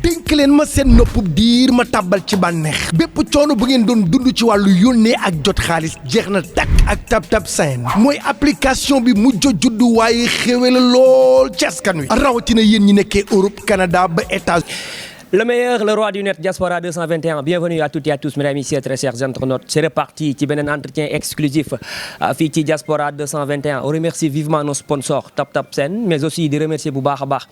dénk leen ma seen noppub diir ma tàbbal ci bànneex bépp coono bu ngeen doon dund ci wàllu yónnee ak jot xaalis jeex na takk ak TapTap Send mooy application bi mujj juddu waaye xéwé la lool ci askan wi rawatina yéen ñi nekkee Europe Canada ba États-Unis. Le meilleur, le roi du net, Diaspora 221. Bienvenue à toutes et à tous, mesdames et messieurs, très chers internautes. C'est reparti ci beneen entretien exclusif fii ci Diaspora 221. On remercie vivement nos sponsors TapTap Send, mais aussi di remercier bu baax a baax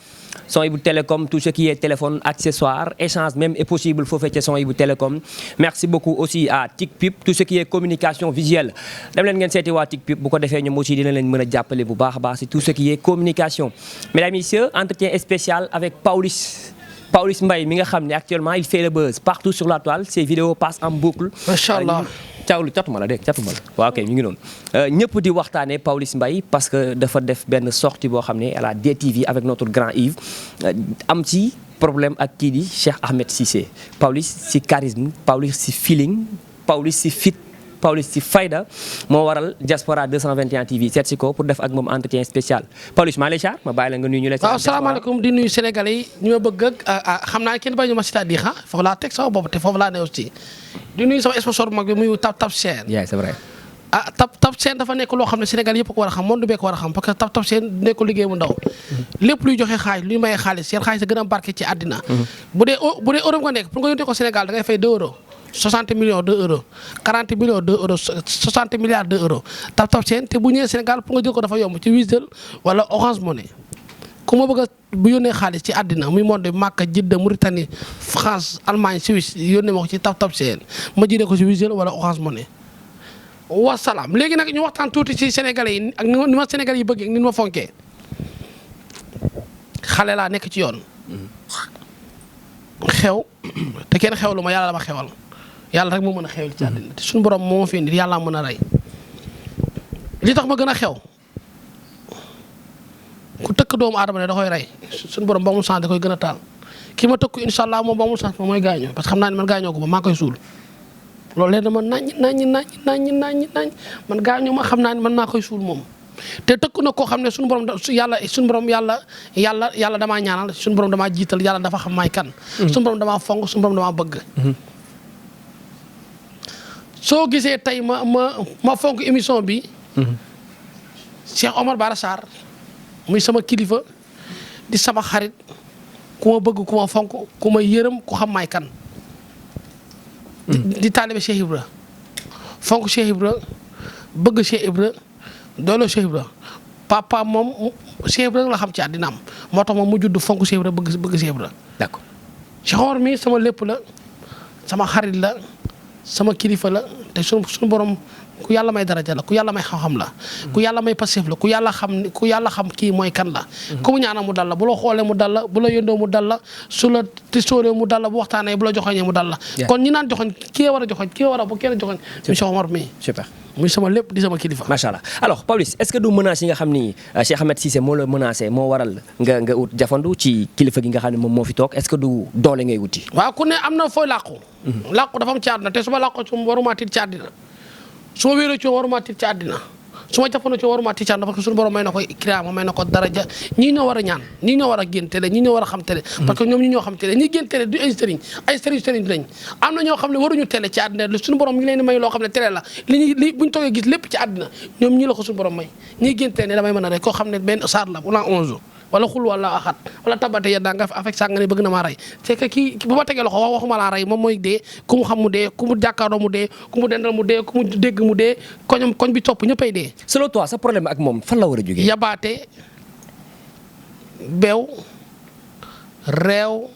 Sohaibou Télécom, tout ce qui est téléphone, accessoires, échange même est possible foofee ca Sohaibou Télécom. Merci beaucoup aussi à TicPip, tout ce qui est communication visuelle. Dem leen ngeen seeti waa TicPip bu ko defee ñoom aussi dina leen mën a jàppale bu baax a baax si tout ce qui est communication. Mesdames et messieurs, entretien spécial avec Pawlish Mbaye mi nga xam ne actuellement il fait le buzz partout sur la toile, ses vidéos passent en boucle. Macha Allah. catuma la waaw kay mi ngi noonu ñëpp di waxtaanee Pawlish Mbaye parce que dafa def benn sortie boo xam ne à la DTV avec notre grand Yves am ci problème ak kii di Cheikh Ahmed Cissé. Pawlish si charisme, Pawlish si feeling, Pawlish si fit, Pawlish si fayda moo waral Diaspora 221 TV seet si ko pour def ak moom entretien spécial. Pawlish maa lay char ma bàyyi la nga nuyu ñu lay. waaw salaamaaleykum di nuyu Sénégalais yi ñu ma bëgg ak xam naa kenn bañu ma c'est-à-dire foofu laa teg sama bopp te foofu laa ne aussi di nuyu sama sponsor mag bi muy TapTap Send. Yeah, c'est vrai. TapTap Send dafa nekk loo xam ne Sénégal yëpp ko war a xam monde bee ko war a xam parce que TapTap Send nekkul liggéey mu ndaw lépp luy joxe xaalis luy maye xaalis seen xaalis a gën a barke ci àddina bu dee euro nga nekk pour nga yónnee ko Sénégal da ngay fay 2 euros 60 millions 2 euros 40 millions 2 euros 60 milliards 2 euros TapTap Send te bu ñëwee Sénégal pour nga jël ko dafa yomb ci Wizall wala Orange Money ku ma bëgg a bu yónnee xaalis ci àddina muy monde Makka Jidda Mauritanie France Allemagne Suisse yónnee ma ko ci TapTap Send ma jëlee ko ci Wizall wala Orange Money wasalaam. Léegi nag ñu waxtaan tuuti ci Sénégalais yi ak ni ma Sénégalais yi bëggee ni ma fonkee xale laa nekk ci yoon xew te kenn xewlu ma yàlla dama xewal yàlla rek moo mën a xewal ci àddina te suñu borom moo fi indi yàlla mën a rey li tax ma gën a xew ku tëkk doomu aadama ne da koy rey suñu borom ba mu sant da koy gën a taal ki ma tëkku incha allah moom ba mu sant moom mooy gaañoo parce que xam naa ne man gaañoo ko ba maa koy suul loolu leen dama naññ man gaañoo ma xam naa ne man maa koy suul moom te tëkk na koo xam ne suñu borom yàlla damaa ñaanal suñu borom damaa jiital yàlla dafa xam maay kan suñu borom damaa fonk suñu borom damaa bëgg soo gisee tey ma fonk émission bi Cheikh Omar Bara Sarr muy sama kilifa di sama xarit ku ma bëgg ku ma fonk ku ma yërëm ku xam maay kan di taalibe Cheikh Ibra fonk Cheikh Ibra bëgg Cheikh Ibra dooloo Cheikh Ibra papa moom Cheikh Ibra la xam ci àddina am moo tax moom mu judd fonk Cheikh Ibra bëgg Cheikh Ibra. D'accord. Cheikh Omar mi sama lépp la sama xarit la sama kilifa la te suñu borom ku yàlla may daraja la ku yàlla may xam-xam la ku yàlla may passif la ku yàlla xam kii mooy kan la ku mu ñaanal mu dal la bu la xoolee mu dal la bu la yëndoo mu dal la su la tisoolee mu dal la bu waxtaanee bu la joxoñee mu dal la kon ñi naan joxoñ kii war a joxoñ kii war a bu kenn joxoñ muy Cheikh Omar mi super muy sama lépp di sama kilifa macha allah. Alors Pawlish est-ce que du menace yi nga xam ni Cheikh Ahmed Cissé moo la menacé moo waral nga ut jafandu ci kilifa gi nga xam ne moom moo fi toog est-ce que du doole ngay wuti waaw ku ne am na fooy làqu làqu dafa am ci àddina te su ma làqu ci waruma tiit ci àddina su ma wéeroo ci waruma tiit ci àddina su ma jàppandoo ci waruma tiit ci àddina parce que suñu borom may na ko kiraama may na ko daraja ñii ñoo war a ñaan ñii ñoo war a génn télé ñii ñoo war a xam télé parce que ñoom ñi ñoo xam télé ñi génn télé du ay sëriñ lañ am na ñoo xam ne waruñu télé ci àddina suñu borom ngi leen di may loo xam ne télé la li buñ toogee gis lépp ci àddina ñoom ñii la ko suñu borom may ñii génn télé damay mën a rek koo xam ne benn saar la wala 11 wala xul wala axat wala tabate yeddaa nga affect sàng nga ne bëgg na maa rey c'est que kii bu ma tegee loxo waxuma laa rey moom mooy dee ku mu xam mu dee ku mu jàkkaaroo mu dee ku mu dendal mu dee ku mu dégg mu dee koñ bi topp ñëppay dee. selon toi sa problème ak moom fan la war a jógee. yabaate beew réew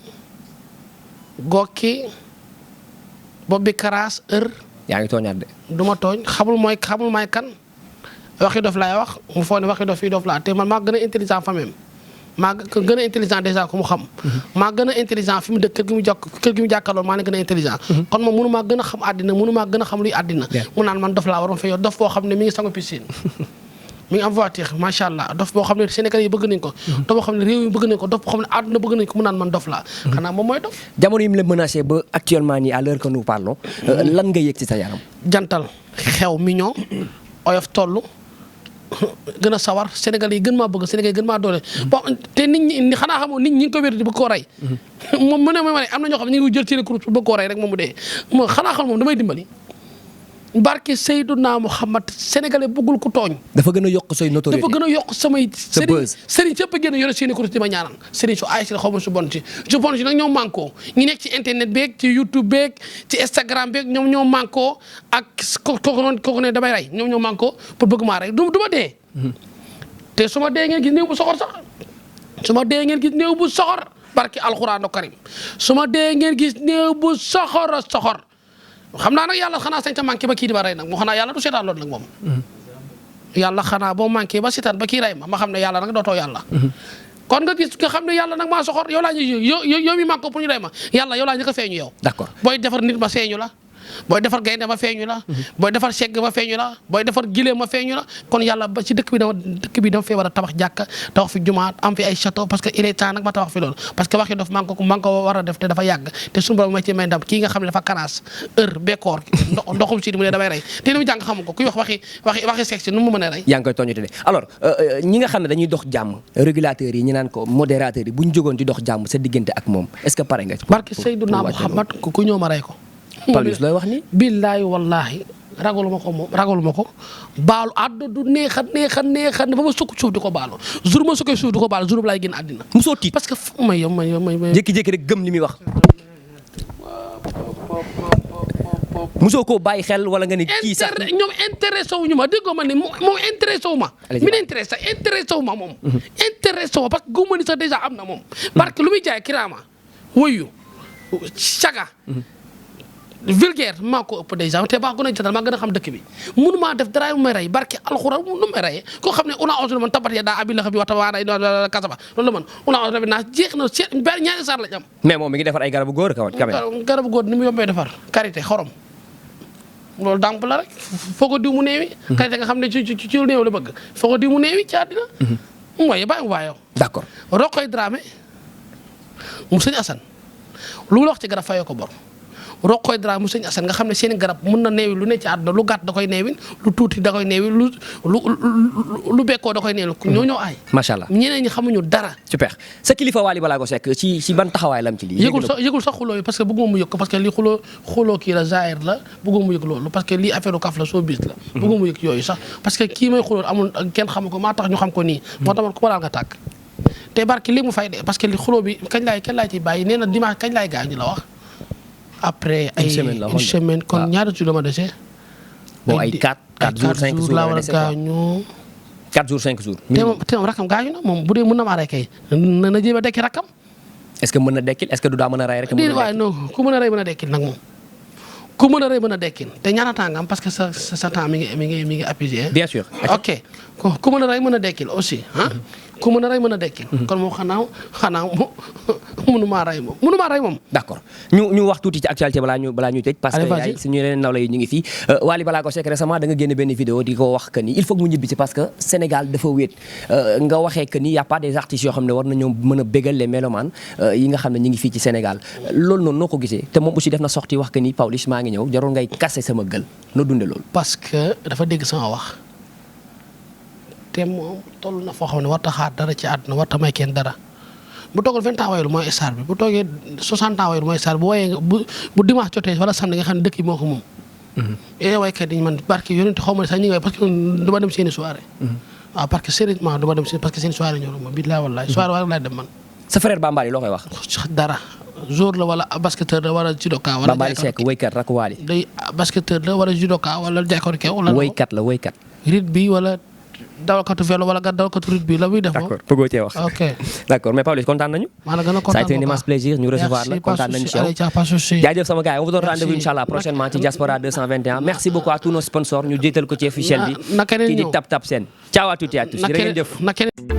gokki bopp bi karaas yaa ngi tooñaat de. du ma tooñ xamul maay kan waxi dof laay wax mu foog ne waxi dof fii dof laa te man maa gën a intelligent famille maa gën a intelligent déjà ku mu xam maa gën a intelligent fi mu dëkk kër gi mu jàkkaarloo maa ne gën a intelligent kon moom mënu maa gën a xam àddina mënu maa gën a xam luy àddina mu naan man dof laa waroon fa yor dof boo xam ne mi ngi sangu piscine mi ngi am voiture macha allah dof boo xam ne Sénégal yi bëgg nañ ko dof boo xam ne réew yi bëgg nañ ko dof boo xam ne àdduna bëgg nañ ko mu naan man dof laa xanaa moom mooy dof jamono yi mu la menacé ba actuellement nii à l'heure que nous parlons lan nga yëg ci sa yaram jantal xew mignon oyof toll gën a sawar Sénégal yi gën maa bëgg Sénégal yi gën maa doole bon te nit ñi xanaa xamoo nit ñi ngi ko wér di bëgg koo rey moom mu ne ma ne am na ñoo xam ne ñu ngi jël ci kurus bëgg koo rey rek moom mu dee mo xanaa xam moom damay dimbali barke Seydouna Muhammad sénégalais bëggul ku tooñ dafa gën a yokk say notoriété dafa gën a yokk samay sëriñ sëpp a génn yore seeni kurus di ma ñaanal sëriñ su aay si la xaw ma su bon si nag ñoom manko ñi nekk ci internet beeg ci YouTube beeg ci Instagram beeg ñoom ñoo manko ak kooku ne damay rey ñoom ñoo manko pour bëgg maa rey du ma dee te su ma dee ngeen gis néew bu soxor sax su ma dee ngeen gis néew bu soxor barke alxuraanu karim su ma dee ngeen gis néew bu soxor a soxor xam naa nag yàlla xanaa sañ ta manqué ba kii di ba rey nag moo xanaa yàlla du seetaan loolu nag moom yàlla xanaa boo manqué ba seetaan ba kii rey ma xam ne yàlla nag dootoo yàlla kon nga gis nga xam ne yàlla nag maa soxor yow laa ñu yow mi manqué pour ñu rey ma yàlla yow laa ñu ko feeñu yow d'accord booy defar nit ma feeñu la booy defar gaynde ma feeñu la booy defar segg ma feeñu la booy defar gileem ma feeñu la kon yàlla ba ci dëkk bi dama fee war a tabax jàkka tabax fi jumaat am fi ay château parce que il est temps nag ma tabax fi loolu parce que waxi dof maa ngi ko war a def te dafa yàgg te suñu borom ma ci may ndam kii nga xam ne dafa kanaas heure bekkoor ndoxum si di mu ne damay rey te li mu jàng xamu ko kuy wax waxi sexe nu mu mën a rey yaa ngi koy tooñute de alors ñi nga xam ne dañuy dox jàmm régulateurs yi ñu naan ko modérateurs yi bu ñu jógoon di dox jàmm sa diggante ak moom est-ce que pare nga barke Seydina Muhammad ku ñëw ma rey ko Pawlish looy wax ni billaahi wallaahi ragaluma ko baalu àdduna du neexa ba ma sukk suuf di ko baalu jour ma sukkee suuf di ko baalu jour bi laay génn àddina mosoo tiit parce que may jékki-jékki rek gëm li muy wax mosoo koo bàyyi xel wala nga ni kii sax ñoom intéressé wu ñu ma déggoo ma ne moom intéressé wu ma mi intéressé wu ma moom intéressé wu ma parce que gëmuma ni sax déjà am na moom parce que lu muy jaay kiraama woyu caga vulgaire maa ko ëpp déjà te baax gën a jotal maa gën a xam dëkk bi mënu maa def dara mu may rey barke alxuraan nu may rey koo xam ne una autre man tabat ya daa abi la xam bi waxta waana kasaba loolu la man una autre bi naa jeex na ñaari saar lañ am mais moom mi ngi defar ay garabu góor quand même garabu góor ni mu yombee defar karité xorom loolu dàmp la rek foo ko diw mu neewi karité nga xam ne ci lu néew la bëgg foo ko diw mu neewi ci àddina mooy bàyyi mu waayow d'accord Rokoy Dramé mu sëñ Assane lu la wax ci garab fayoo ko bor Rokoy Dramé mu sëñ Assane nga xam ne seen garab mën na neewi lu ne ci àdduna lu gàtt da koy neewin lu tuuti da koy neewi lu bekkoo da koy neewi ñoo ñoo aay macha allah ñeneen ñi xamuñu dara super sa kilifa Wally Ballago Seck ci ban taxawaay lam ci lii yëgul sax xuloo yi parce que bëgguma mu yëg ko parce que lii xuloo kii la zaahir la bëgguma mu yëg loolu parce que lii affaire u kaf la soo bis la bëgguma mu yëg yooyu sax parce que kii may xuloo amul kenn xamu ko maa tax ñu xam ko nii moo tax man ku ma daal nga tàkk te barki lii mu fay de parce que li xuloo bi kañ laay ciy bàyyi nee na dimanche kañ laay gaañu la wax après ay une semaine kon ñaata jours la ma dese. bon ay 4 jours 5 jours la war a gaañu. 4 jours 5 jours. te moom rakam gaañu na moom bu dee mën na maa rey kay na jéem a dekki rakam. est-ce que mën na dekkil est-ce que du daa mën a rey rek. déedéet waaye non ku mën a rey mën a dekkil nag moom. ku mën a rey mën a dekkil te ñaata temps nga am parce que sa temps mi ngi appuyé. bien sûr. ok ku mën a rey mën a dekkil aussi ah. ku mën a rey mën a dekkil. kon moom xanaa mënumaa rey moom. d'accord ñu wax tuuti ci actualité balaa ñu tëj. parce que yaay suñu yeneen nawle yi ñu ngi fii. Wally Ballago Seck récemment da nga génne benn vidéo di ko wax que ni il faut que mu ñibbi ci parce que Sénégal dafa wéet nga waxee que ni y a pas des artistes yoo xam ne war nañoo mën a bégal les mélomanes yi nga xam ne ñu ngi fii ci Sénégal loolu noonu noo ko gisee te moom aussi def na sorti wax que ni Pawlish maa ngi ñëw jarul ngay casser sama gël noo dundee loolu. parce que dafa dégg sama wax te moom toll na foo xam ne war ta xaar dara ci àdduna war ta may kenn dara bu toogal 20 ans wayul mooy star bi bu toogee 60 ans wayul mooy star bi bu wooyee bu dimanche jotee wala samedi nga xam ne dëkk yi moo ko moom. waykat yi man barke yonent xaw ma ne sax ñu ngi way parce que du ma dem seeni soirée. waaw parce que sérieusement du ma dem parce que seen soirée ñëw ma billahi wallahi soirée war laay dem man. sa frère Bambali loo koy wax. dara jour la wala basketteur la wala judoka. wala Bambali Seck waykat rak Wally. day basketteur la wala judoka wala jàkkaarloo kew. wala waykat la waykat. rythme wala. dawalkatu vélo wala nga dawalkatu rythme la muy def moom. d'accord bëggoo cee wax. ok d'accord mais Pawlish kontaan nañu. maa la gën a kontaan ça a été un immense plaisir ñu recevoir la kontaan nañu ci yow. jaajëf sama gars yi on vous donne rendez-vous inchallah prochainement ci Diaspora 221 merci beaucoup à tous nos sponsors ñu jiital ko ci officiel bi. na keneen ñëw kii di Tap Tap Sène. ciao à toutes et à tous jërë ngeen jëf.